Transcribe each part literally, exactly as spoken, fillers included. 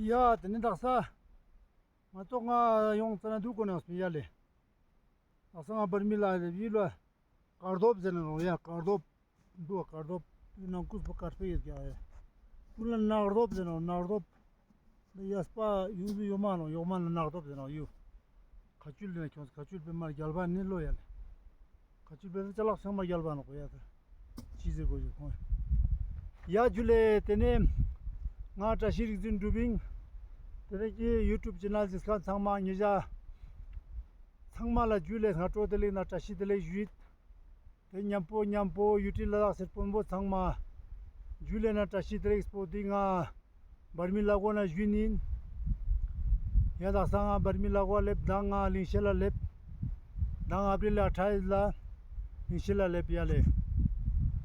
ཡ་དེ་ནི་དག་ས་ང་ཏོག་ང་ཡོང་ཙ་ན་འདུག་གོ་ནང་སྤི་ཡ་ལེ། དག་ས་ང་བར་མི་ལ་ཡི་ལ་དཀར་རྡོབ་ཟེར་ན་རོ་ཡ་དཀར་རྡོབ། འདུག་དཀར་རྡོབ། ནང་ཀུས་པོ་དཀར་སྤེ་ཡོད་ཀྱང་ཡ། ཀུན་ལ་ནག་རྡོབ་ཟེར་ན་རོ་ནག་རྡོབ། ཡ་སྤ་ཡུ་ཡུ་ཡོ་མ་ནོ་ཡོག་མ་ན་ནག་རྡོབ་ཟེར་ན་ཡུ། ཁ་ཆུལ་ལེ་ན་ཁྱོངས་ཁ་ཆུལ་པེ་མར་རྒྱལ་བ་ནི་ལོ་ཡ་ལེ། ཁ་ཆུལ་པེ་ཅ་ལག་ཚང་མ་རྒྱལ་བ་ནོ་གོ་ཡ་ད། ཅི་ཟེར་གོ་ཞུ་ཁོང་། ཡ་ཇུ་ལེ་དེ་ནེ། ང་བཀྲ་ཤིས་རིག་འཛིན་གྲུབ་ཨིན། དེ་ནེ་ཀྱི་ཡུ་ཊུབ་ཆེ་ནལ་ཟིག་ཁན་ཚང་མ་ཉེ་ཞ། ཚང་མ་ལ་ཇུ་ལེ་སྔ་དྲོ་བདེ་ལེགས་ན་བཀྲ་ཤིས་བདེ་ལེགས་ཞུ་ཡིད། དེ་ཉམ་པོ་ཉམ་པོ་ཡུ་ཊི་ལ་དྭགས་སེར་དཔོན་པོ་ཚང་མ། ཇུ་ལེ་ན་བཀྲ་ཤིས་བདེ་ལེགས་པོ་འདི་ང་། བར་མི་ལ་གོ་ན་ཞུ་ནིན། ཡ་དག་ས་ང་བར་མི་ལ་གོ་ལེབ་དང་ང་ལིང་ཤེད་ལ་ལེབ། དང་ཨབ་རིལ་ལ་ཁྲ་ཡིས་ལ། ལིང་ཤེད་ལ་ལེབ་ཡ་ལེ།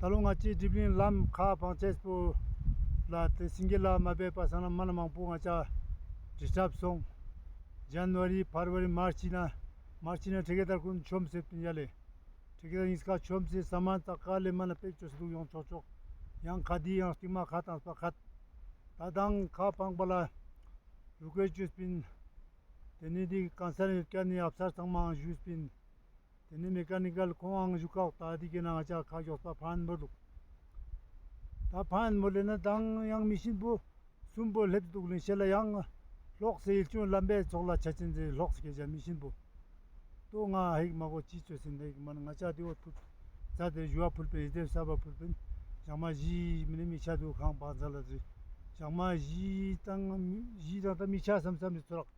ད་ལོ་ང་ཅི་དིབ་ལིང་ལམ་ཁ་ཕང་ཅེས་པོ། ལ་དེ་སིང་གེ་ལ་མ་བེ་པ་སང་ན་མ་ན་མང་པོ་ང་ཅ། ཌིས་ཊབ་སོང་། ཇན་ཝ་རི་ཕར་ཝ་རི་མར་ཆི་ན། མར་ཆི་ན་ཁྲི་ཀེ་དར་ཀུན་ཆོམ་སེ་པིན་ཡ་ལེ། ཁྲི་ཀེ་དར་ཉིས་ཀ་ཆོམ་སེ་ས་མན་ཏ་ཀ་ལེ་མ་ན་པེ་ཅོ་སེ་དུག་ཡོང་ཆོག་ཆོག། ཡང་ཁ་དི་ཡང་སྟིང་མ་ཁ་ཏང་སྤ་ཁ། ད་དང་ཁ་ཕང་པ་ལ། རུ་ཀེ་ཅོས་པིན། དེ་ནེ་དི་ཀན་སར་ཡོད་ཀ་ནི་ཨབ་སར་ཚང་མའང་ཞུས་པིན། དེ་ནེ་མེ་ཀ་ནི་ཀལ་ཁོང་ཨང་ཞུ་ཁག་ད་དི་ཀེ་ན་ང་ཅ་ཁ་གྱོགས་པ་ཕན་མོ་དུག། ད་ཕན་མོ་ལེ་ན་དང་ཡང་མི་ཤིན་པོ། སུམ་པོ་ལེབ་དུག་ལིང་ཤེད་ལ་ཡང་། ལོག་སེ་ཡིལ་ཅུང་ལམ་པའི་ཚོགས་ལ་ཆ་ཅན་ཟེར་ལོག་སེ་སྐྱེ་ཅ་མི་ཤིན་པོ། ཏོ་ང་ཧིག་མ་གོ་ཅི་ཅོ་སིན་ཧིག་མ་ན་ང་ཅ་དི་འོ་ཕུལ། ཛ་དེ་ཞུ་བ་ཕུལ་པིན་ཡི་དེ་ས་བ་ཕུལ་པིན། ཞག་མ་བཞི་མི་ནི་མི་ཆ་དུག་ཁང་པང་ཛ་ལ་ཟེར། ཞག་མ་བཞི་དང་བཞི་དང་ད་མི་ཆ་སམ་སམ་རི་ཚོ་རག།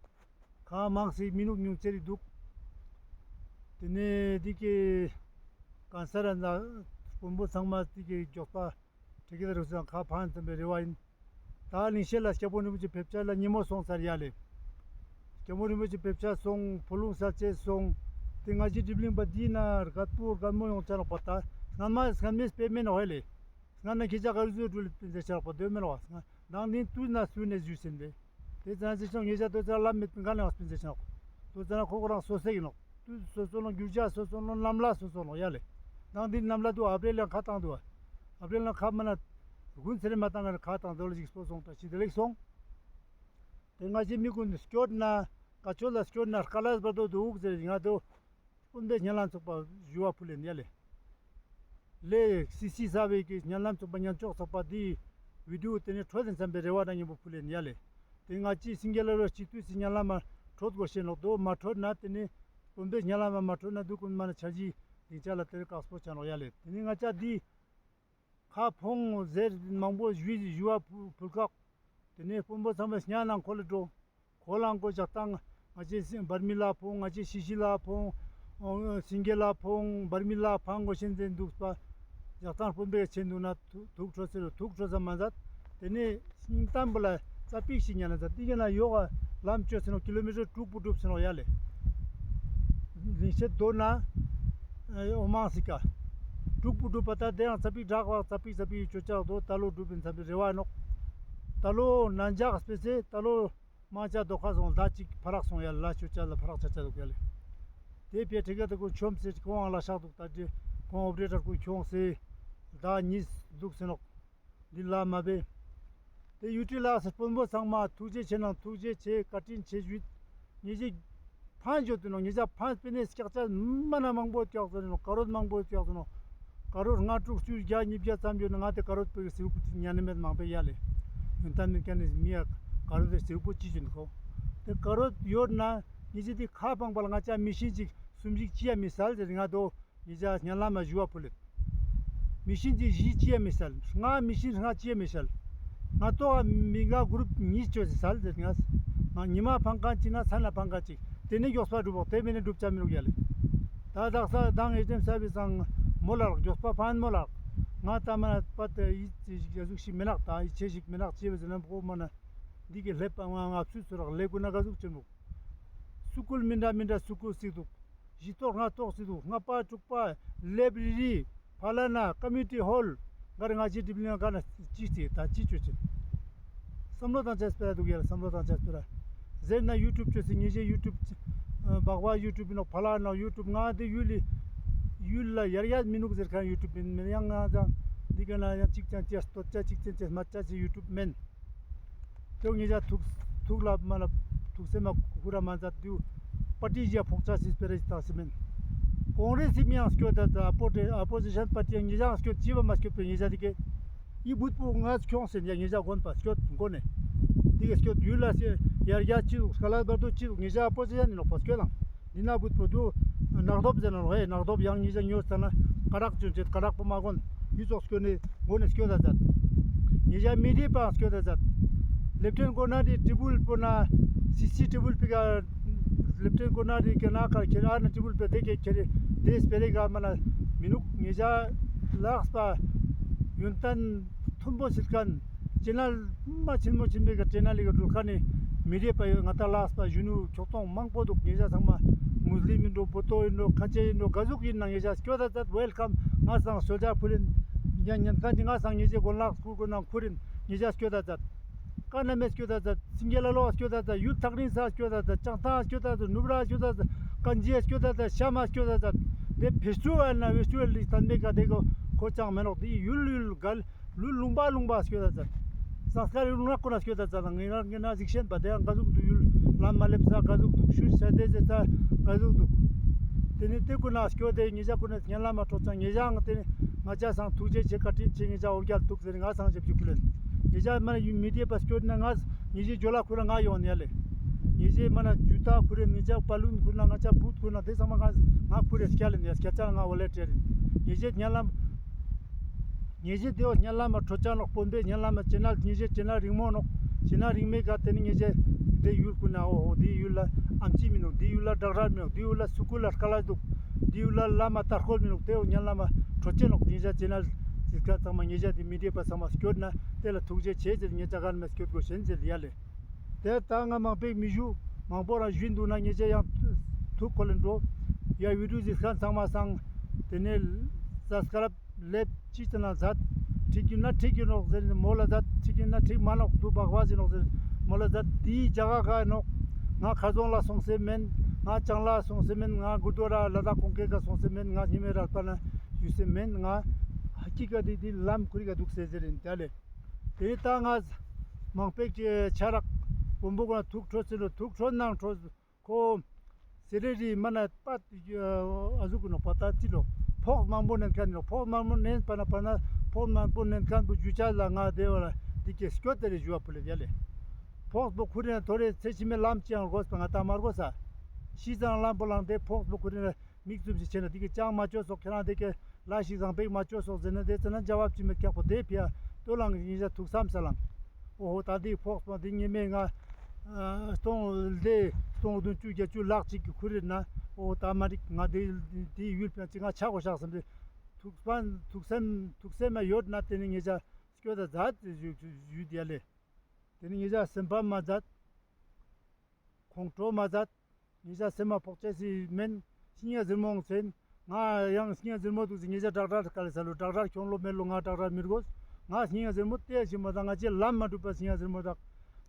ཁ་མང་སེ་མི་ནུག་ཉུང་ཙེ་རི་དུག། དེ་ནེ་དི་ཀེ་ཀན་སར་ན་དཔོན་པོ་ཚང་མ་དི་ཀེ་གྱོགས་པ་ཁྲི་ཀེ་དར་རུ་སང་ཁ་ཕན་ཙམ་པའི་རེ་བ་ཨིན། ད་ལིང་ཤེད་ལ་སྐྱབས་མགོན་རིན་པོ་ཆེ་ཕེབས་ཆ་ལ་ཉི་མོ་སོང་ཚར་ཡ་ལེ། སྐྱབས་མགོན་རིན་པོ་ཆེ་ཕེབས་ཆ་སོང་ཕོ་ལུང་ས་ཆེ་སོང་། དེ་ང་ཅི་དིབ་ལིང་པ་དི་ན་རྒད་པོ་རྒད་མོ་ཡོང་ཆ་ནོག་པ་ད་སྔན་མ་སྔན་མེ་སྤེ་མེ་ནོག་ཧེ་ལེ། སྔན་ན་ཁྱེད་ཅག་ག་རུ་ཟོ་འགྲུལ་ལེ་སྤེན་ཟེར་ཆ་ནོག་པ་དེ་མེ་ནོག་པ་སྔན། ནང་ནི་དུས་ན་སུ་ནེ་ཞུས་ཟིན་ཏེ། དེ་ཙང་ཅི་ཆོག་ཉེ་ཆ་དོ་ཙ་ལམ་མེད་པིན་ག་ལེ་བ་སྤིན་ཟེར་ཆོག། དོ་ཙ་ན་ཁོ་ཁོ་རང་སོ་སེ་ཡིན་ནོག། དུས་སོ་སོ་ནོ་རྒྱུ་ཆ་སོ་སོ་ནོ་ནམ་ལ་སོ་སོ་ནོ་ཡ་ལེ། ནང་འདི་ནམ་ལ་དུ་ཨབ་རེ་ལ་ཁ་བཏང་དུ་བ། ཨབ་རེ་ལ་ཁ་མ་ན་དགུན་ཚེ་རེ་མ་བཏང་ག་ཁ་བཏང་དོ་ལ་ཞིག་སྤོ་སོང་ད་ཅི་དེ་ལེགས་སོང་། དེ་ང་ཅི་མི་ཀུན་སྐྱོད་ན་ཀ་ཆོད་ལ་སྐྱོད་ན་དཀའ་ལས་བར་དོ་འདུག་ཟེར་ང་དོ། སྤུན་པའི་སྙན་ལམ་ཚོགས་པ་ཞུ་བ་ཕུལ་ལེན་ཡ་ལེ། ལེ་སི་སི་ས་བའི་གི་སྙན་ལམ་ཚོགས་པ་ཉན་ཆོག་ཚོགས་པ་དེ་བི་ཌིའོ་དེ་ནི་འཕྲོད་དེ་འཚམ་པའི་རེ་བ་དང་སྙན་པོ་ཕུལ་ལེན་ཡ་ལེ། དེ་ང་ཅི་སིང་གེ་ལ་རོ་སྤྱི་འཐུས་སི་སྙན་ལམ་མ་འཕྲོད་དགོས་ཤེས་ནོག་དོ་མ་འཕྲོད་ན་དེ་ནི་སྤུན་པའི་སྙན་ལམ་མ་མ་འཕྲོད་ན་དུ་ཀུན་མ་ན་འཆར་གཞི་སྡིངས་ཆ་ལ་དེ་རིང་དཀགས་པོ་ཆ་ནོག་ཡ་ལེ། དེ་ནི་ང་ཅག་དེ་ཁ་ཕོང་ཟེར་མང་པོ་ཞུ་ཞུ་བ་ཕུལ་ཁག། དེ་ནས་དཔོན་པོ་ཚང་མས་སྙན་ནང་ཁོ་ལ་འགྲོ། ཁོ་ལ་འགོ་ཞག་དང་ང་ཅི་སི་འབར་མི་ལ་ཕོང་ང་ཅི་ཤི་ཤི་ལ་ཕོང་། སིང་གེ་ལ་ཕོང་འབར་མི་ལ་ཕང་གོ་ཤེན་ཟེར་འདུག་པ། ཞག་དང་དཔོན་པོས་ཆེན་འདུག་ན་ཐུགས་ཁྲོ་ཟེར་རོ་ཐུགས་ཁྲོ་ས་མ་མཛད། དེ་ནས་སྙིང་གཏམ་པོ་ལ་རྩ་པིག་ཞིག་ཉན་ན་མཛད་དེ་ག་ན་ཡོག་ལམ་བཅོས་ཟེར་ནོ་ཀི་ལོ་མི་ཊར་དྲུག་པོ་གྲུབ་ཟེར་ནོ་ཡ་ལེ། ལིང་ཤེད་དོ་ན། འོ་མང་སི་ཀ་དྲུག་པོ་གྲུབ་པ་ད་དེ་ཡང་རྩ་པིག་བྲག་བ་རྩ་པིག་རྩ་པིག་ཡོད་ཅོ་ཅག་དོ་ད་ལོ་གྲུབ་པིན་ཚ་པི་རེ་བ་ནོག། ད་ལོ་ན་འཇག་སྤེ་སེ་ད་ལོ་མང་ཆ་དོ་ཁ་སོང་ད་ཅིག་ཕ་རག་སོང་ཡ་ལ་ཅོ་ཅག་ལ་ཕ་རག་ཆ་ཆ་དུག་ཡ་ལེ། དེ་པེ་ཁྲི་ཀ་ད་ཀུན་ཆོམ་སེ་ཁོང་ཨང་ལ་ཤག་དུག་ད་དེ་ཁོང་ཨོ་པ་རེ་ཊར་ཀུན་ཁྱོང་སེ་ད་ཉིས་དུག་སེ་ནོག། འདི་ལ་མ་བེ། དེ་ཡུ་ཊི་ལ་སེ་དཔོན་པོ་ཚང་མ་ཐུགས་རྗེ་ཆེ་ནང་ཐུགས་རྗེ་ཆེ་བཀའ་དྲིན་ཆེ་ཞུས། ཉེ་ཞིག་ཕན་ཞོ་དུ་ནོ་ཉེ་ཞག་ཕན་སྤེ་ནེ་སྐྱག་ཆ་མ་ན་མང་པོ་སྐྱག་ཟོ་ནོ་ཀ་རོད་མང་པོ་སྐྱག་ཟོ་ནོ། ཀ་རོད་ལྔ་དྲུག་བཅུ་བརྒྱ་ཉིས་བརྒྱ་ཙམ་ཡོད་ན་ང་དེ་ཀ་རོད་པོ་གི་སེའུ་པུ་ཏི་ཉན་ནི་མེད་མང་པོ་ཡ་ལེ། ཡོན་ཏན་མེད་ཀ་ནི་མི་ཡ་ཀ་རོད་དེ་སེའུ་པོ་ཅི་ཅུན་ཁོ། དེ་ཀ་རོད་ཡོད་ན་ཉེ་ཞིག་དེ་ཁ་ཕང་པ་ལ་ང་ཅག་མི་ཤིན་ཅིག་སུམ་ཅིག་ཅི་ཡ་མི་སལ་ཟེར་ང་དོ། ཉེ་ཞག་སྙན་ལམ་མ་ཞུ་བ་ཕུལ་ལེ། མི་ཤིན་ཅིག་བཞི་ཅི་ཡ་མི་སལ། ལྔ་མི་ཤིན་ལྔ་ཅི་ཡ་མི་སལ། ང་ཏོག་མི་ང་གུ་རུབ་ཉིས་ཅོ་སི་སལ་ཟེར་ང་། ང་ཉི་མ་ཕང་ཁན་ཅིག་ན་ཚན་ལ་ཕང་ཁན་ཅིག་དེ་ནི་མགྱོགས་པ་འགྲུབ་བོག་དེ་མེད་ནི་འགྲུབ་ཆ་མི་རུག་ཡ་ལེ། ད་དག་ས་དང་ཨེ་ཏེམ་ས་བི་སང་མོ་ལགས་མགྱོགས་པ་ཕན་མོ་ལགས། ང་ད་མ་ན་པ་ཏེ་ཡི་ཅི་ཞིག་ཡ་ཟུག་ཞིག་མི་ནག་ད་ཡི་ཆེ་ཞིག་མི་ནག་ཅི་བ་ཟེར་ན་བོ་མ་ན་འདི་གི་ལེབ་པ་ང་ང་ཚུ་ཚུ་རག་ལེ་གུ་ན་ག་ཟུག་ཅི་མོ། སུ་ཀུལ་མི་འདྲ་མི་འདྲ་སུ་ཀུལ་སིག་དུག། བཞི་ཏོག་ལྔ་ཏོག་སི་དུག། ལྔ་པ་དྲུག་པ་ལེབ་རི་རི་ཕ་ལ་ན་ཀ་མི་ཊི་ཧོལ་གར་ང་ཅི་དྲིབ་ལིང་ག་ན་ཅི་སྟེ་ད་ཅི་ཅོ་ཅི། བསམ་བློ་བཏང་ཆ་སྤེ་ར་དུག་ཡ་ལ་བསམ་བློ་བཏང་ཆ་སྤེ་ར། ཟེར་ན་ཡུ་ཊུབ་ཅོ་སི་ཉེ་ཞེ་ཡུ་ཊུབ་བག་བ་ཡུ་ཊུབ་ནོ་ཕ་ལ་ནོ་ཡུ་ཊུབ་ང་དེ་ཡུལ་ལི་ཡུལ་ལ་ཡར་ཡར་མི་ནུག་ཟེར་ཁན་ཡུ་ཊུབ་མེན་མེན་ཡང་ང་ཅང་འདི་ག་ན་ཡང་ཅིག་ཅང་ཅེས་སྟོད་ཆ་ཅིག་ཅང་ཅེས་མ་ཆ་ཅེས་ཡུ་ཊུབ་མེན། ཏེ་ཉེ་ཞ་ཐུགས་ ཐུགས་ལ་མ་ལ་ཐུགས་སེམས་མ་ཁུར་ར་མ་མཛད་དུ་པར་ཊི་ཞིག་ཕོག་ཆ་སི་སྤེ་ར་ཞིག་བཏང་སི་མེན། ཀོང་རེ་སི་མི་ཡང་སྐྱོད་ད་ད་ཨ་པོ་ཏེ་ཨ་པོ་ཟི་ཤན་པར་ཊི་ཡང་ཉེ་ཞ་སྐྱོད་ཅི་བ་མ་སྐྱོད་པའི་ཉེ་ཞ་དི་ཀེ་ཡི་བུད་པོ་ང་ཁྱོང་སེན་ཡ་ཉེ་ཞ་གོན་པ་སྐྱོད་གོ་ནེ། དི་ཀེ་སྐྱོད་ཡུལ་ལ་སེ་ཡར་རྒྱ་ཅི་དུག་སྐ་ལ་བར་དུ་ཅི་དུག་ཉེ་ཞ་ཨ་པོ་ཟི་ཤན་ནི་ནོག་པ་སྐྱོད་དང་། འདི་ན་བུད་པོ་དུ་ནག་རྡོབ་ཟེར་ན་རོ་ཧེ་ནག་རྡོབ་ཡང་ཉེ་ཞ་ཉོས་ཙ་ན་ཀ་རག་ཅུན་ཅེད་ཀ་རག་པོ་མ་གོན་ཡུལ་ཙོགས་སྐྱོད་ནེ་གོ་ནེ་སྐྱོད་ད་ཛད། ཉེ་ཞ་མི་དི་པ་སྐྱོད་ད་ཛད། ལེབ་ཊེན་ཀོ་ནར་དི་ཀྲི་བུལ་པོ་ན་སི་སི་ཀྲི་བུལ་པི་ཀ་ལེབ་ཊེན་ཀོ་ནར་དི་ཀེ་ན་ཀར་ཁྱེར་ཨ་ན་ཀྲི་བུལ་པེ་དེ་ཀེ་ཁྱེར་དེ་སྤེ་རེ་ག་མ་ན་མི་ནུག་ཉེ་ཞ་ལགས་པ་ཡོན་ཏན་མཐོན་པོ་སིལ་ཁན་ཅེ་ནལ་མ་ཆེན་མོ་ཆེན་པོའི་ཀ་ཅེ་ནལ་ལི་ཀ་འགྲུལ་ཁན་ནི་མི་རེ་པ་ཡོད། ང་ཏང་ལགས་པ་གཞོན་ནུ་ཁྱོག་ཐོང་མང་པོ་དུག། ཉེ་ཞ་ཚང་མ་མུས་ལིམ་ཨིན་འགྲོ་བོ་ཏོ་ཨིན་འགྲོ་ཁ་ཆེ་ཨིན་འགྲོ་ག་ཟུག་ཨིན་ན་ཉེ་ཞ་སྐྱོད་ད་ཛད། ཝེལ་ཀམ། ང་སང་སོལ་ཇར་ཕུལ་ཨིན། ཉན་ཉན་ཁན་ཅི་ང་སང་ཉེ་ཞའི་གོན་ལག་སྐུར་གོན་ན་ཁུར་ཨིན། ཉེ་ཞ་སྐྱོད་ད་ཛད། ཀ་ན་མེ་སྐྱོད་ད་ཛད། སིང་གེ་ལ་ལོ་སྐྱོད་ད་ཛད། ཡུལ་ཐག་རིང་ས་སྐྱོད་ད་ཛད། ཅང་ཐང་སྐྱོད་ད་ཛད། ནུབ་ར་སྐྱོད་ད་ཛད། ཀན་ཇི་སྐྱོད་ད་ཛད། ཤ་མ་སྐྱོད་ད་ཛད། དེ་ཕེས་ཊི་ཝལ་ན་ཕེས་ཊི་ཝལ་ལི་སྟན་མེ་ཀ་དེ་གོ་ཁོ་ཅང་མེ་ནོག། དེ་ཡུལ་ཡུལ་གལ་ལུས་ལུང་པ་ལུང་པ་སྐྱོད་ད་ཛད། སང་སྐར་ཡུལ་ནག་ཀོ་ན་སྐྱོད་ད་ཛད། ངེ་རང་ངེ་ན་གཟིགས་ཤེན་པ་དེ་ཡང་ག་ཟུག་དུག། ཡུལ་ལམ་མ་ལེབ་ས་ག་ཟུག་དུག། ཤུལ་ས་དེ་ཟེ་ས་ག་ཟུག་དུག། དེ་ནེ་དེ་ཀུན་ན་སྐྱོད་དེ་ཉེ་ཞ་ཀུན་ན་ཉན་ལ་མ་ཁྲོ་ཅང་ཉེ་ཞ་ང་དེ་ནེ་ང་ཅ་སང་ཐུགས་རྗེ་ཆེ་བཀའ་དྲིན་ཆེ། ཉེ་ཞ་འོ་རྒྱལ་དུག་ཟེར་ང་སང་ཞབས་ཞུ་ཕུལ་ལེན། ཉེ་ཞ་མ་ཡུལ་མི་དེ་པ་སྐྱོད་ན་ང་ཉེ་ཞའི་ཇོ་ལ་ཁུར་ར་ང་ཡོང་ཡ་ལེ། ཉེ་ཞའི་མ་ན་ཇུ་ཏ་ཁུར་རེ་ཉེ་ཞ་པ་ལུན་ཁུར་ན་ང་ཅ་བུད་ཁུར་ན་དེ་ཚང་མ་ང་ང་ཁུར་རེ་སྐྱ་ལེན་ཡ་སྐྱ་ཅ་ང་འོ་ལེ་ཏྲེ་རིན། ཉེ་ཞའི་ཉན་ལ་ཉེ་ཞའི་དེའོ་ཉན་ལ་མ་ཁྲོ་ཅ་ནོག། དཔོན་པོའི་ཉན་ལ་མ་ཅེ་ནལ་ཉེ་ཞའི་ཅེ་ནལ་རིང་མོ་ནོག། ཅེ་ནལ་རིང་མེ་ག་དེ་ནི་ཉེ་ཞའི་དེ་ཡུལ་ཀུན་ན་འོ་འོ་དེ་ཡུལ་ལ་ཨམ་ཆི་མི་ནོག། དེ་ཡུལ་ལ་ཌག་རལ་མི་ནོག། དེ་ཡུལ་ལ་སུ་ཀུལ་ལ་སྐ་ལ་དུག། དེ་ཡུལ་ལ་བླ་མ་ལྟ་སྐོར་མི་ནོག། དེའོ་ཉན་ལ་མ་ཁྲོ་ཅེ་ནོག། ཉེ་ཞའི་ཅེ་ནལ་ཟིག་ག་ཚང་མ་ཉེ་ཞའི་དེ་མི་དེ་པ་ཚང་མ་སྐྱོད་ན་དེ་ལ་ཐུགས་རྗེ་ཆེ་ཟེར། ཉེ་ཞ་ག་ན་མེ་སྐྱོད་དགོས་ཤེན་ཟེར་ཡ་ལེ། དེ་ལྟ་ང་མང་པོའི་མི་ཞུ་མང་པོ་རང་ཞུ་འདུག་ན་ཉེ་ཞ་ཡང་ཐུགས་ཁོ་ལེན་འགྲོ། ཡ་བི་ཌིའོ་གཟིགས་ཁན་ཚང་མ་སང་དེ་ནེ་ས་སྐ་རབ་ལེབ་ཅི་ཙ་ན་ཛད། ཁྲིག་གི་ན་ཁྲིག་གི་ནོག་ཟེར་མོ་ལ་ཛད། ཁྲིག་གི་ན་ཁྲིག་མ་ནོག་དུ་བག་བ་ཟི་ནོག་ཟེར་མོ་ལ་ཛད། དེའི་ཇ་ག་ག་ནོག། ང་ཁ་ཟོང་ལ་སོང་སེ་མེན། ང་ཅང་ལ་སོང་སེ་མེན། ང་གུ་རྡོ་ར་ལ་དྭགས་གོང་ཁེ་ག་སོང་སེ་མེན། ང་ཉི་མའི་རལ་པ་ན་ཞུ་སེ་མེན། ང་ཧ་ཀི་ཀ་དེ་དེ་ལམ་ཁུ་རི་ག་དུག་སེ་ཟེར་ཨིན་ཏ་ལེ། དེ་ནི་ད་ང་མང་པོ་ཅིག་ཆ་རག་བོན་པོ་ཀུན་ཐུགས་ཁྲོ་ཟེར་ལོ། ཐུགས་ཁྲོ་ནང་ཁྲོ་ཁོ་སེ་རེ་རི་མ་ན་པ་ཨ་ཟུག་གི་ནོག་པ་ད་ཅི་ལོ། ཕོགས་མང་པོ་ནན་ཁན་ནོག། ཕོགས་མང་པོ་ནན་པ་ན་པ་ན་ཕོགས་མང་པོ་ནན་ཁན་བོ་ཞུ་ཆ་ལ་ང་དེ་བ་ལ་དེ་ཀེ་སྐྱོད་དེ་རེ་ཞུ་བ་ཕུལ་ལེ་ཡ་ལེ། ཕོགས་པོ་ཁུར་ན་ཐོ་རེ་ཚེ་ཕྱི་མའི་ལམ་ཅི་ཡང་དགོས་པ་ང་ད་མ་དགོས་ས། ཤི་ཙང་ལམ་པོ་ལངས་ཏེ་ཕོགས་པོ་ཁུར་ན་མིག་བཙུམ་ཞིག་བྱས་ན་དེ་གི་ཅང་མ་ཅོ་སོག། ཁྱེད་རང་དེ་གི་ལ་ཞིག་བཟང་པོ་མ་ཅོ་སོག་ཟེར་ན་དེ་ཙ་ན་ཇ་བབ་ཅི་མེད་ཀྱག་པོ་དེ་ཕི་ཡ་ལྟོས་ལང་ཉེ་ཞ་ཐུགས་བསམ་ས་ལང་། འོ་ཧོ་ད་དེ་ཕོགས་པ་དེ་ཉེ་མེ་ང་སྟོང་ལྡེ་སྟོང་བདུན་ཅུ་བརྒྱད་ཅུ་ལག་ཅིག་གི་ཁུར་རེད་ན་འོ་ད་མ་རིག་ང་དེ་དེ་ཡུལ་ཕན་ཅི་ང་ཆ་གོ་ཤག་བསམ་སྟེ་ཐུགས་ཕན་ཐུགས་སེམས་ཐུགས་སེམས་མ་ཡོད་ན་དེ་ནི་ཉེ་ཞ་སྐྱོད་ད་ཛད་ཞུ་ཞུ་དེ་ཡ་ལེ། དེ་ནི་ཉེ་ཞ་སེམས་ཕམ་མ་ཛད། ཁོང་ཁྲོ་མ་ཛད། ཉེ་ཞ་སེམས་མ་ཕོག་ཅེས་སི་མེན། སྙིང་ཟེར་མོ་ཟེར། ང་ཡང་སྙིང་ཟེར་མོ་དུག་ཟེར། ཉེ་ཞ་ཌག་ཌར་ཀ་ལེ་ས་ལོ། ཌག་ཌར་ཁྱོང་ལོ་མེད་ལོ། ང་ཌག་ཌར་མི་དགོས། ང་སྙིང་ཟེར་མོ་དེ་ཞིག་མ་ད་ང་ཅི་ལམ་མ་གྲུབ་པ་སྙིང་ཟེར་མོ་དག།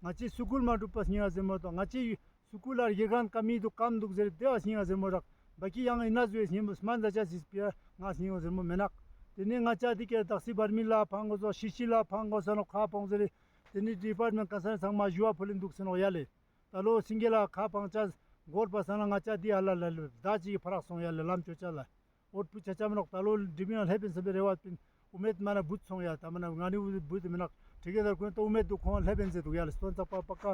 ང་ཅི་སུ་ཀུལ་མ་གྲུབ་པ་སྙིང་ཟེར་མོ་དག། ང་ཅི་སུ་ཀུལ་ལ་ཡེ་གན་ཀ་མི་དུག་ཀམ་དུག་ཟེར་དེ་བ་སྙིང་ཟེར་མོ་དག། བ་ཀི་ཡང་ཨིན་ན་ཟུ་ཡེ་སྙིང་མོ་སྨན་ཟ་ཅ་སི་སྤེ་ར་ང་སྙིང་ཟེར་མོ་མེ་ནག། དེ་ནས་ང་ཅ་དེ་ཀེ་དག་སི་བར་མི་ལ་ཕང་གོ་སོ་ཤི་ཤི་ལ་ཕང་གོ་ས་ནོག་ཁ་ཕོང་ཟེར། དེ་ནི་ཌི་པཱར་མེན་ཊ་ག་ས་ཚང་མ་ཞུ་བ་ཕུལ་ལིན་དུག་ཟེར་ནོག་ཡ་ལེ། ད་ལོ་སིང་གེ་ལ་ཁ་ཕང་ཅ་འགོར་པ་སང་ན་ང་ཅ་འདི་ཧ་ལ་ལ་ལ་ཟླ་གཅིག་གི་ཕ་རག་སོང་ཡ་ལེ། ལམ་ཅོ་ཅ་ལ་འོ་ཕུ་ཆ་ཆ་མི་ནོག། ད་ལོ་འགྲིམ་ཡང་ལྷེབ་ཡིན་ཟེར་བའི་རེ་བ་པིན། ཨུ་མེད་མ་ན་བུད་སོང་ཡ། ད་མ་ན་ང་ནི་བུད་མི་ནོག། ཁྲི་ཀེ་དར་ཀུན་ཏོ་ཨུ་མེད་དུ་ཁོང་ལྷེབ་ཡིན་ཟེར་དུག་ཡ་ལེ། སྟོན་ཚག་པ་པ་ཀ་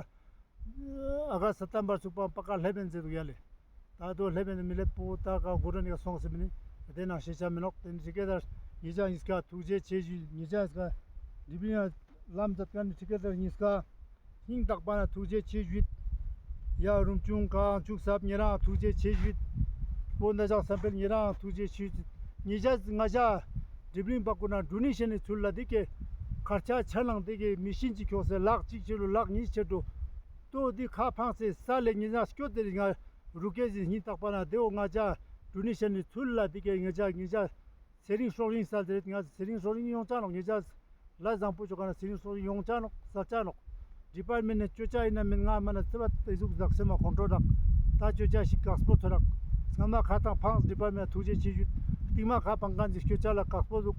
ཨ་ག་སྟམ་པར་ཚུགས་པ་པ་ཀ་ལྷེབ་ཡིན་ཟེར་དུག་ཡ་ལེ། ད་དོ་ལྷེབ་ཡིན་མི་ལེབ་པོ་ད་ག་གོ་ར་ནི་ག་སོང་ཟེར་མི་ནི་དེ་ནང་ཤེས་ཆ་མི་ནོག། དེ་ནི་ཁྲི་ཀེ་དར་ཉེ་ཞ་ཉིས་ཀ་ཐུགས་རྗེ་ཆེ་ཞུ། ཉེ་ཞ་ཉིས་ཀ་འགྲིམ་ཡང་ལམ་མཛད་ཁན་ནི་ཁྲི་ཀེ་དར་ཉིས་ཀ་སྙིང་ཐག་པ་ན་ཐུགས་རྗེ་ཆེ་ཞུ། ཡ་རུམ་ཆུང་གང་ཆུག་སབ་ཉེ་རང་ཐུགས་རྗེ་ཆེ་ཞུ། སྤོན་ཟླ་ཞང་བསམ་འཕེལ་ཉེ་རང་ཐུགས་རྗེ་ཆེ་ཞུ། ཉེ་ཞ་ང་ཞ་འགྲིམ་ལིང་པ་ཀུན་ན་འགྲུལ་ནི་ཤེས་ནི་ཚུལ་ལ་དེ་ཀེ་ཁར་ཆ་ཆ་ནང་དེ་ཀེ་མི་ཤིན་ཅིག་ཁྱོག་སེ་ལག་གཅིག་ཆེ་རུ་ལག་གཉིས་ཆེ་རུ་ཏོ་དེ་ཁ་ཕངས་སེ་ས་ལེ་ཉེ་ཞ་སྐྱོད་དེ་རི་ང་རུ་ཀེ་ཟི་སྙིང་ཐག་པ་ན་དེའོ་ང་ཞ་འགྲུལ་ནི་ཤེས་ནི་ཚུལ་ལ་དེ་ཀེ་ང་ཞ་ང་ཞ་ཚེ་རིང་སྲོག་རིང་ས་ཟེར་ང་ཚེ་རིང་སྲོག་རིང་ཡོང་ཆ་ནོག། ཉེ་ཞ་ལ་བཟང་པོ་ཅོ་ཁན་ན་ཚེ་རིང་སྲོག་རིང་ཡོང་ཆ་ནོག་ས་ཆ་ནོག། ཌི་པཱར་མེན་ཊ་ནས་ཅོ་ཆ་ཡིན་ན་མིན་ང་མ་ན་ཚེ་བ་དེ་ཟུག་ཟག་སེ་མ་ཁོང་ཁྲོ་རག། ད་ཅོ་ཆ་ཞིག་ཀགས་པོ་ཚོ་རག། ཚང་མ་ཁ་ཐང་ཕངས། ཌི་པཱར་མེན་ཊ་ཐུགས་རྗེ་ཆེ་ཞུ། སྟིང་མ་ཁ་ཕང་ཁན་ཞིག་ཅོ་ཆ་ལ་ཀགས་པོ་ཟུག།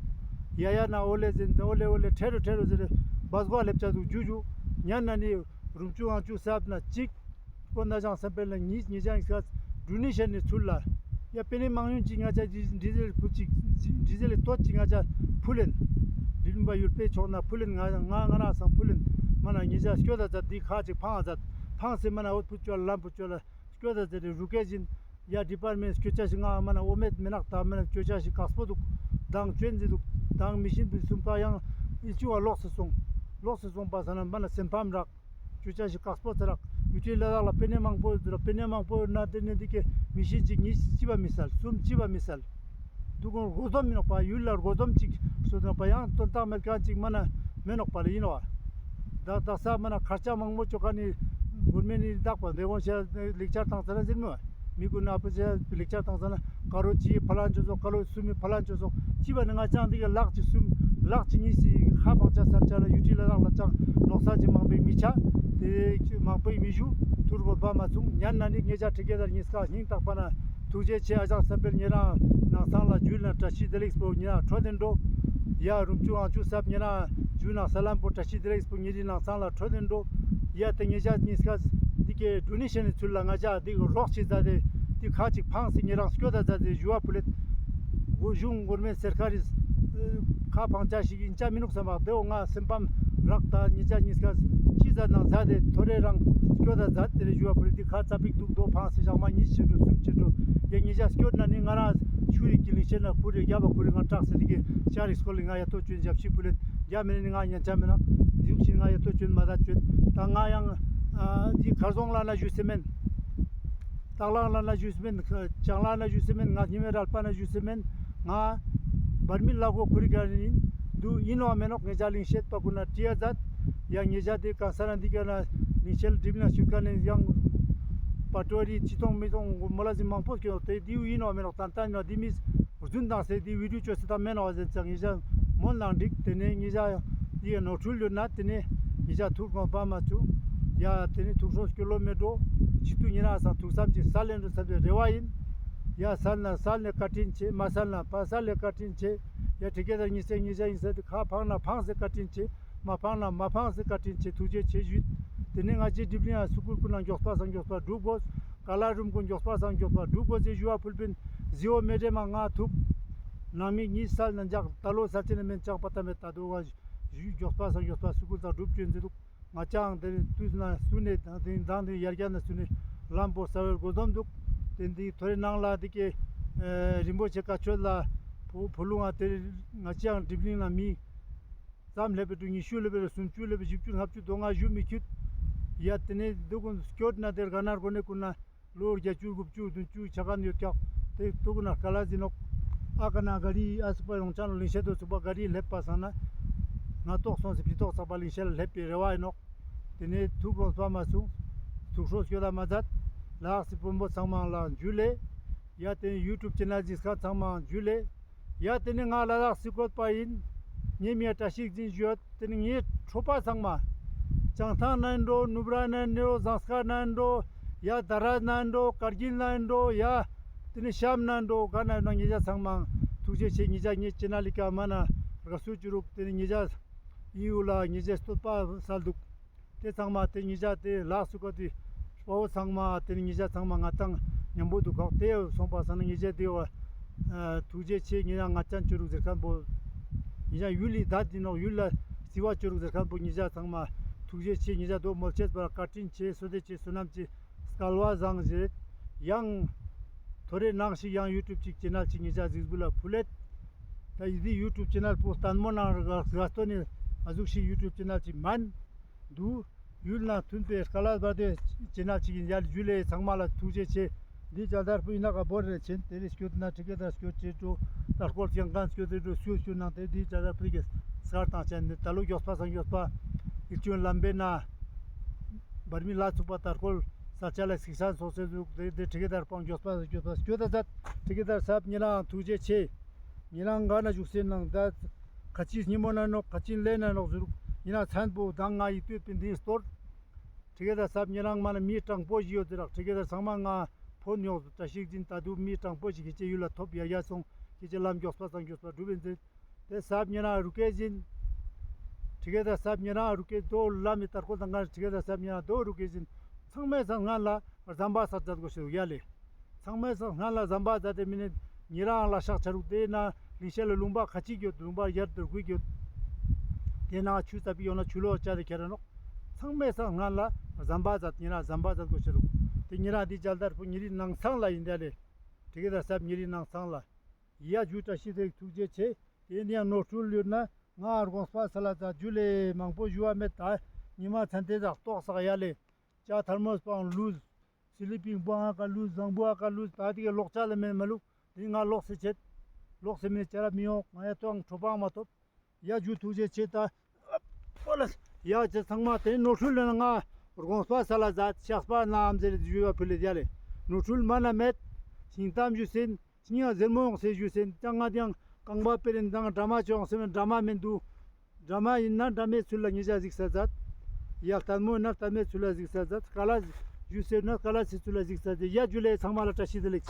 ཡ་ཡ་ན་ཨོ་ལེ་ཟེར་ཨོ་ལེ་ཨོ་ལེ་ཁྲེ་རུ་ཁྲེ་རུ་ཟེར་བ་སྒོ་ལེབ་ཆ་ཟུག་ཇུ་ཇུ། ཉན་ན་ནི་ རུམ་ཆུ་ཨང་ཆུ་སབ་ན་ཅིག་སྐོར་ན་ཞང་སམ་པེ་ལ་ཉིས་ཉི་ཞང་སྐར་འབྲུ་ནི་ཤན་ནི་ཚུལ་ལ་ཡ་པེ་ནེ་མང་ཡུན་ཅིག་ང་ཅག་འདི་ཟེར་ཕུལ་ཅིག་འདི་ཟེར་ལེ་ཏོ་ཅིག་ང་ཅག་ཕུལ་ལེན། འདི་རིམ་པ་ཡུལ་པེ་ཕྱོགས་ན་ཕུལ་ལེན། ང་ང་ང་རང་སང་ཕུལ་ལེན། མ་ན་ཉི་ཞང་སྐྱོད་ད་ཛད་འདི་ཁ་ཅིག་ཕང་ཛད་ཕང་སེ་མ་ན་འོད་ཕུལ་ཅོ་ལམ་ཕུལ་ཅོ་ལ་སྐྱོད་ད་ཛད་རུ་ཀེ་ཞིན། ཡ་ཌི་པར་མེན་སྐྱོད་ཆ་ཞིག་ང་མ་ན་འོ་མེད་མེ་ནག་ད་མ་ན་སྐྱོད་ཆ་ཞིག་ཀགས་པོ་དུག་དང་ཅོན་ཟི་དུག་དང་མི་ཤིན་པི་སུམ་པ་ཡང་ཨི་ཅུ་བ་ལོགས་སེ་སོང་། ལོགས་སེ་སོང་པ་ས་ན་མ་ན་སེམས་ཕམ་རག་སྐྱོད་ཆ་ཞིག་ཀགས་པོ་ཚ་རག་ཡུ་ཊི་ལ་དྭགས་ལ་པེ་ནེ་མང་པོ་ཡོད་དུ་ར། པེ་ནེ་མང་པོ་ཡོད་ན་དེ་ནེ་འདི་ཀེ་མི་ཤིན་ཅིག་ཉིས་ཅི་བ་མི་སལ་སུམ་ཅི་བ་མི་སལ། དུག་གོང་རྒོ་འཛོམས་མི་ནོག་པ། ཡུལ་ལ་རྒོ་འཛོམས་ཅིག་སོ་དུ་ནོག་པ། ཡང་དོན་དག་མེད་ཁན་ཅིག་མ་ན་མེ་ནོག་པ་ལ་ཨིན་ནོག་པ། དག་དག་ས་མ་ན་ཁར་ཆ་མང་མོ་ཅོ་ཁན་ནི་གུར་མེ་ནི་དག་པ་དེ་གོང་ཤ་ལེགས་ཆར་བཏང་ཚར་ན་ཟེར་མོ། མི་གུན་ཨ་པོ་ཤ་ལེགས་ཆར་བཏང་ཚར་ན་ཀ་རོ་ཅི་ཕ་ལན་ཅོ་སོག་ཀ་རོ་སུམ་མི་ཕ་ལན་ཅོ་སོག་ཅི་བ་ནི་ང་ཅང་འདི་ག་ལག་ཅིག་སུམ་ལག་ཅིག་ཉིས་སི་ཁ་བང་ཆ་སར་ཆ་ལ་ཡུ་ཊི་ལ་དྭགས་ལ་ཅང་ལོག་ས་ཅིག་མང་པོའི་མི་ཆ་དེ་མང་པོའི་མི་ཞུ་ཐུར་གོ་བ་མ་ཚུགས་ཉན་ན་ནི་ངེད་ཅག་ཁྲི་ཀེ་དར་ཉིས་ཀ་སྙིང་ཐག་པ་ན་ཐུགས་རྗེ་ཆེ། ཨ་ཞང་སམ་པེ་ལ་ཉེ་རང་ནང་ཚང་ལ་ཇུ་ལ་བཀྲ་ཤིས་བདེ་ལེགས་པོ་ཉེ་རང་འཕྲོད་དེ་འགྲོ། ཡ་རུམ་ཆུ་ཨང་ཆུ་སབ་ཉེ་རང་ཇུ་ནང་ས་ལམ་པོ་བཀྲ་ཤིས་བདེ་ལེགས་པོ་ཉེ་རི་ནང་ཚང་ལ་འཕྲོད་དེ་འགྲོ། ཡ་དེ་ངེད་ཅག་ཉིས་ཀ་འདི་ཀེ་འགྲུ་ནི་ཤེས་ནི་ཚུལ་ལ་ང་ཅག་འདི་རོགས་ཅིག་མཛད་དེ་འདི་ཁ་ཅིག་ཕངས་སེ་ཉེ་རང་སྐྱོད་ད་མཛད་དེ་ཞུ་བ་ཕུལ་ལེད། གོ་གཞུང་གོར་མེན་སེར་ཁ་རིས་ཁ་ཕང་ཆ་ཞིག་ཨིན་ཆ་མི་ནུག་སམ་པ་དེའོ་ང་སེམས་ཕམ་རག་ད་ཉེ་ཅག་ཉིས་ཀ་ཅི་མཛད་ནང་མཛད་དེ་ཐོ་རེ་རང་སྐྱོད་ད་མཛད་དེ་རེ་ཞུ་བ་ཕུལ་ལེད། འདི་ཁ་ཙ་པིག་འདུག་དོ་ཕངས་སེ་ཞག་མ་ཉིས་ཆེ་འགྲོ་སུམ་ཆེ་འགྲོ་ཡ་ཉེ་ཅག་སྐྱོད་ན་ནི་ང་རང་ཆུ་རིག་གི་ལིང་ཤེད་ན་ཁུ་རེ་རྒྱབ་པ་ཁུ་རེ་ང་སྐྲག་སེ་འདི་ཀེ་ཤ་རིག་སྐོར་ལི་ང་ཡ་ཏོ་ཅུན་ཞབས་ཕྱི་ཕུལ་ལེད། རྒྱ་མི་ནི་ང་ཉན་ཆ་མི་ནག་འདི་ཟུག་ཤིག་ང་ཡ་ཏོ་ཅུན་མ་ད་ཅུན་ད་ང་ཡང་འདི་ཁར་ཟོང་ལ་ན་ཞུས་སེ་མེན། སྟག་ལང་ལ་ན་ཞུས་སེ་མེན། བྱང་ལ་ན་ཞུས་སེ་མེན། ང་ཉི་མའི་རལ་པ་ན་ཞུས་སེ་མེན། ང་བར་མི་ལ་གོ་ཁུ་རི་ཀ་ནི་འདུ་ཨིན་ནོ་མེ་ནོག་ངེ་ཅག་ལིང་ཤེད་པ་ཀུན་ན་ཏྲི་ཡ་མཛད། ཡ་ངེ་ཅག་དེ་གང་ས་ན་འདི་ཀ་ན་ལིང་ཤེད་སྒྲིབ་ན་ཞུ་ཀ་ནི་ཡང་པ་ཏོ་རི་ཅི་ཏོང་མི་ཏོང་མོ་ལ་ཟི་མང་པོ་སྐྱོད་དེ་འདི་ཨིན་ནོ་མེ་ནོག་ཏན་ཏན་ནོ་འདི་མི་རྫུན་དང་སེ་འདི་བི་ཌིའོ་ཅོས་སེ་ད་མེན་ནོ་ཟེར་ཙང་ངེ་ཅག་མོལ་ནང་འགྲིག་དེ་ནས་ངེ་ཅག་འདི་ནོར་འཁྲུལ་ཡོད་ན་དེ་ནས་ངེ་ཅག་ཐུགས་དགོངས་པ་མ་བཅུག་ཡ་དེ་ནས་ཐུགས་སྲོག་སྐྱོ་ལོ་མེད་འགྲོ། ཅི་ཏུ་ཉེ་རང་སང་ཐུགས་བསམ་ཅིག་སལ་ལེན་འགྲོ་བསམ་པའི་རེ་བ་ཡིན། ཡ་སལ་ན་སལ་ནས་བཀའ་དྲིན་ཆེ། མ་སལ་ན་མ་སལ་ནས་བཀའ་དྲིན་ཆེ། ཡ་ཁྲི་ཀེ་དར་ཉི་ཤེས་ཉི་ཤེས་ཡིན་ཟེར་དུ་ཁ་ཕངས་ན་ཕངས་སེ་བཀའ་དྲིན་ཆེ། མ་ཕངས་ན་མ་ཕངས་སེ་བཀའ་དྲིན་ཆེ། ཐུགས་རྗེ་ཆེ་ཞུས། དེ་ནས་ང་ཅི་སྒྲིབ་གླིང་ཡ་སུ་ཀུལ་ཀུན་ན་མགྱོགས་པ་སང་མགྱོགས་པ་འགྲུབ་དགོས། ཀ་ལ་རུམ་ཀུན་མགྱོགས་པ་སང་མགྱོགས་པ་འགྲུབ་དགོས་ཟེར་ཞུ་བ་ཕུལ་པིན། ཟི་འོ་མེ་དྲེ་མ་ང་ཐུག་ནང་མི་གཉིས་སལ་ན་འཇག་ད་ལོ་ས་ཆེ་ན་མེན་ཅག་པ་ད་མེད་ད་དོ་བ་ཞུ་མགྱོགས་པ་སང་མགྱོགས་པ་སུ་ཀུལ་དང་འགྲུབ་ཅོན་ཟེར་དུག་ང་ཅང་དེ་དུས་ན་སུ་ནས་དང་དེ་དང་དེ་ཡར་རྒྱ་ན་སུ་ནས་ལམ་པོ་ས་བའི་སྒོ་འཛོམས་འདུག་དེ་འདི་ཐོ་རེ་ནང་ལ་འདི་ཀེ་རིན་པོ་ཆེ་བཀའ་ཆོས་ལ་བུ་བུ་ལུང་ང་དེ་ང་ཅང་སྒྲིབ་གླིང་ན་མི་ཙམ་སླེབས་པའི་དུ་ཉི་ཤུ་སླེབས་པའི་སུམ་ཅུ་སླེབས་པའི་བཞི་བཅུ་ལྔ་བཅུ་དོ་ལྔ་བཞུ་མི་ཁྱུད། ཡ་དེ་ནས་འདུག་ཀུན་སྐྱོད་ན་དེར་ག་ན་རྒོ་ནས་ཀུན་ན། ལོ་བརྒྱད་ཅུ་དགུ་བཅུ་བདུན་ཅུ་ཆ་ག་ཡོད་ཀྱག་དེ་ཐུག་ན་དཀའ་ལས་ཟིན་ནོག་ཨ་ཀ་ན་ག་རི་ཨ་སུ་པ་ཡོང་ཆ་ནོ་ལིང་ཤེད་དོ་ཚུགས་པ་ག་རི་སླེབས་པ་སང་ན། ང་ཏོག་སོང་སི་ཕི་ཏོག་ཚག་པ་ལིང་ཤེད་ལ་སླེབས་པའི་རེ་བ་ཡིན་ནོག་དེ་ནས་ཐུག་རོགས་པ་མ་སུ། ཐུག་ཧྲོ་སྐྱོད་ལ་མ་མཛད། ལགས་སི་དཔོན་པོ་ཚང་མ་ལ་འཇུ་ལེ། ཡ་དེ་ནས་ཡུ་ཊུབ་ཅེ་ནལ་གཟིགས་མཁན་ཚང་མ་འཇུ་ལེ། ཡ་དེ་ནི་ང་ལ་དྭགས་སི་བཀོད་པ་ཡིན། ངའི་མིང་བཀྲ་ཤིས་འཛིན་ཞུ་ཡོད། དེ་ནི་ངའི་གྲོགས་པོ་ཚང་མ། བྱང་ཐང་ན་ཡིན་འགྲོ། ནུབ་ར་ན་ཡིན་འགྲོ། ཟངས་དཀར་ན་ཡིན་འགྲོ། ཡ་དྷ་ར་ན་ཡིན་འགྲོ། ཀར་གིལ་ན་ཡིན་འགྲོ། ཡ་དེ་ནི་ཤམ་ན་ཡིན་འགྲོ། ག་ན་ཡིན་ན་ཉེ་ཞ་ཚང་མ་ཐུགས་རྗེ་ཆེ། ཉེ་ཞ་ངའི་ཅེ་ནལ་ལི་ཀ་མ་ན་དགའ་བསུ་ཅོ་རུག་དེ་ནི་ཉེ་ཞ་ཡི་ཡུལ་ལ་ཉེ་ཞ་བསྟོད་པ་སལ་འདུག་དེ་ཚང་མ་དེ་ཉེ་ཞ་དེ་ལགས་སུ་བཀོད་དེ་དཔའ་བོ་ཚང་མ་དེ་ནི་ཉེ་ཞ་ཚང་མ་ང་དང་མཉམ་པོ་འདུག་གོ་དེ་སོང་པ་སང་ན་ཉེ་ཞ་དེ་བ་ཐུགས་རྗེ་ཆེ། ཉེ་ཞ་ང་ཅན་ཅོ་རུག་ཟེར་མཁན་པོ་ཉེ་ཞ་ཡུལ་ལི་ད་དེ་ནོག་ཡུལ་ལ་བརྩི་བ་ཅོ་རུག་ཟེར་མཁན་པོ་ཉེ་ཞ་ཚང་མ་ཐུགས་རྗེ་ཆེ། ཉེ་ཞ་དོ་མོལ་ཆེས་པར་བཀའ་དྲིན་ཆེ། བསོད་བདེ་ཆེ། བསོད་ནམས་ཆེ། སྐལ་བ་བཟང་ཞེས་ཡང་ཐོ་རེ་ནང་ཞིག་ཡང་ཡུ་ཊུབ་ཅིག་ཅེ་ནལ་ཅིག་ཉེ་ཞ་གཟིགས་འབུལ་ལ་ཕུལ་ལེད། ད་ཡི་དེ་ཡུ་ཊུབ་ཅེ་ནལ་པོ་ལྟད་མོ་ནང་དགའ་སྟོན་ནི་ཨ་ཟུག་ཞིག་ཡུ་ཊུབ་ཅེ་ནལ་ཅིག་མན་འདུག་ཡུལ་ན་མཐུན་པའི་སྐལ་བ་བར་དོའི་ཅེ་ནལ་ཅིག་ཡིན། ཡ་ཇུ་ལེ། ཚང་མ་ལ་ཐུགས་རྗེ་ཆེ། འདི་ཅ་དར་པུ་ཡིན་ན་ག་བོར་རེ་ཆེན་དེ་རེ་སྐྱོད་ན་ཁྲི་ཀེ་དར་སྐྱོད་ཅེས་འགྲོ། དར་སྐོར་ཅན་གང་སྐྱོད་དེ་འགྲོ་སུ་སྐྱོད་ནང་དེ་འདི་ཅ་དར་པུ་གི་སྐར་དང་ཅན་འདི་ད་ལོ་མགྱོགས་པ་སང་མགྱོགས་པ་ཡིག་ཆུང་ལམ་པེ་ན་བར་མི་ལ་ཚུགས་པ་དར་སྐོར་ས་ཆ་ལ་སིག་སན་སོགས་སེ་ཟུག་དེ་དེ་ཁྲི་ཀེ་དར་པང་མགྱོགས་པ་སང་མགྱོགས་པ་སྐྱོད་ད་ཟད། ཁྲི་ཀེ་དར་སབ་ཉེ་རང་ཐུགས་རྗེ་ཆེ། ཉེ་རང་ག་ན་བཞུགས་སེ་ནང་ད་ཁ་ཅིག་ཉི་མོ་ན་ནོག་ཁ་ཅིག་ལེ་ན་ནོག་ཟུར་ཉེ་རང་མཚན་པོ་དང་ང་ཡི་ལྟོས་པིན་དེ་སྟོར། ཁྲི་ཀེ་དར་སབ་ཉེ་རང་མ་ན་མི་དྲང་པོ་ཞིག་ཡོད་དེ་རག་ཁྲི་ཀེ་དར་ཚང་མ་ང་ཕོན་ཡོང་བཀྲ་ཤིས་འཛིན་ད་དུ་མི་དྲང་པོ་ཞིག་ཁྱེད་ཅེ་ཡུལ་ལ་ཐོབ་ཡར་ཡར་སོང་ཁྱེད་ཅེ་ལམ་མགྱོགས་པ་སང་མགྱོགས་པ་སྒྲུབ་ཡིན་ཟེར། དེ་སབ་ཉེ་རང་རུ་ཀེ་འཛིན། ཁྲི་ཀེ་དར་སཱབ་ཉེ་རང་རུ་ཀེ་དོ་ལ་མི་ཏར་ཁོ་དང་ཁ་ཁྲི་ཀེ་དར་སཱབ་ཉེ་རང་དོ་རུ་ཀེ་ཟིན་ཚང་མའི་སང་སྔན་ལ་ཟམ་པ་ཟ་མཛད་དགོས་ཤེས་ཡ་ལེ། ཚང་མའི་སང་སྔན་ལ་ཟམ་པ་ཟ་དེ་མི་ནི་ཉེ་རང་ལ་ཤག་ཆ་རུག་དེ་ན་ལིང་ཤེད་ལ་ལུང་པ་ཁ་ཅིག་ཡོད། ལུང་པ་ཡར་དུ་རྒུད་ཡོད། དེ་ན་ཆུ་ཙ་པིག་ཡོང་ན་ཆུ་ལོག་ཅ་དེ་ཁྱེར་ར་ནོག་ཚང་མའི་སང་སྔན་ལ་ཟམ་པ་ཟ་ཉེ་རང་ཟམ་པ་ཟ་དགོས་ཤེས་རུག་དེ་ཉེ་རང་དེ་མཇལ་དར་པོ་ཉེ་རི་ནང་སང་ལ་ཡིན་དེ་ལེ། ཁྲི་ཀེ་དར་སཱབ་ཉེ་རི་ནང་སང་ལ། ཡ་ཇུ་བཀྲ་ཤིས་བདེ་ལེགས་ཐུགས་རྗེ་ཆེ། དེ་ནས་ནོར་འཁྲུལ་ཡོད་ན་ང་དགོངས་པ་སལ་ལ་ཛད། ཇུ་ལེ། མང་པོ་ཞུ་བ་མེད། ད་ཉི་མ་ཚན་ཏེ་དག་ཏོག་ཙ་ཡ་ལེ། ཇ་ཐར་མོས་པའང་ལུས། སི་ལི་པིང་པོའང་ཀ་ལུས། ཟངས་བུའང་ཀ་ལུས། ད་དེ་གི་ལོག་ཅ་ལ་མེད་མ་ལུག་དེ་ང་ལོག་སེ་ཆེད། ལོག་སེ་མེད་ཅ་ར་མི་ཡོང་། ང་ཡ་ཏོང་ཁྲོ་པའང་མ་ཐོབ། ཡ་ཇུ་ཐུགས་རྗེ་ཆེ་ད། ཡ་ཇུ་ཚང་མ་དེ་ནོར་འཁྲུལ་ལེན་ང་དགོངས་པ་སལ་ལ་ཛད། ཤགས་པ་ནམ་ཟེར་ཞུ་བ་ཕུལ་ལེ་ཡ་ལེ། ནོར་འཁྲུལ་མ་ན་མེད། ཤིང་གཏམ་ཞུ་སེན། ཤིང་ཡང་ཟེར་མོ་ཡོང་སེ་ཞུ་སེན། ཅང་ང་དེ་ཡང་རྐང་པ་པེ་རེན་དང་ཌྲ་མ་ཅོ་ཡོང་སེ་མེན། ཌྲ་མ་མེན་དུ། ཌྲ་མ་ཡིན་ན་ཌྲ་མའི་ཚུལ་ལ་ཉེ་ཞ་གཟིགས་ས་ཛད། ཡ་ལྟད་མོ་ཡིན་ན་ལྟད་མོའི་ཚུལ་ལ་གཟིགས་ས་ཛད། ཀ་ལ་ཞུ་སེ་ན་ཀ་ལ་སི་ཚུལ་ལ་གཟིགས་ས་ཛད། ཡ་ཇུ་ལེ། ཚང་མ་ལ་བཀྲ་ཤིས་བདེ་ལེགས།